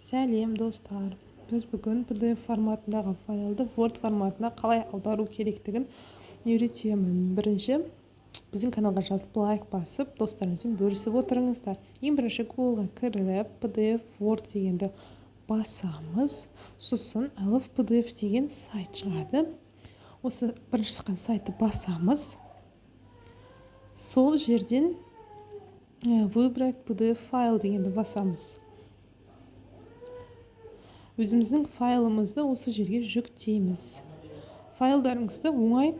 Сәлем, достар! Біз бүгін PDF форматындағы файлды Word форматына қалай аудару керектігін үйретемін. Бірінші біздің каналға жазылып, лайк басып, достарыңызбен бөлісіп отырыңыздар. Ең бірінші Google-ға кіріп, PDF Word дегенді басамыз. Сосын I love PDF деген сайт шығады. Осы бірінші шыққан сайтты басамыз. Сол жерден «Выбрать PDF файл» дегенді басамыз. Өзіміздің файлымызды осы жерге жүктейміз. Файлдарыңызды оңай,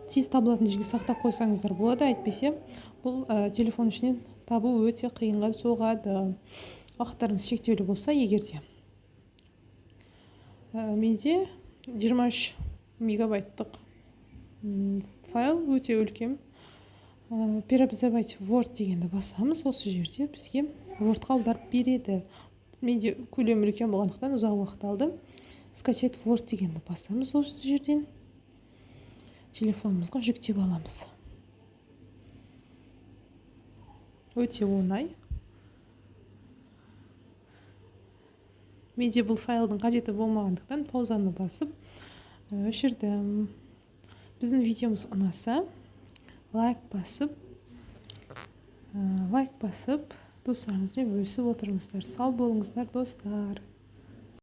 тез табылатын жерге сақтап қойсаңыздар болады, әйтпесе бұл телефон ішінен табу өте қиынға соғады, уақыттарыңыз шектеулі болса. Егер де менде 23 мегабайттық файл, өте үлкен. «Преобразовать Word» дегенді басамыз. Осы жерде бізге Wordқа аударып береді. Менде көлемі үлкен болғандықтан, ұзақ уақыт алды. «Скачать Word» дегенді басамыз. Осы жерден телефонымызға жүктеп аламыз. Өте оңай. Менде бұл файлдың қажеті болмағандықтан, паузаны басып өшірдім. Біздің видеомыз ұнаса, лайк басып, достарыңызбен бөлісіп отырыңыздар. Сау болыңыздар, достар!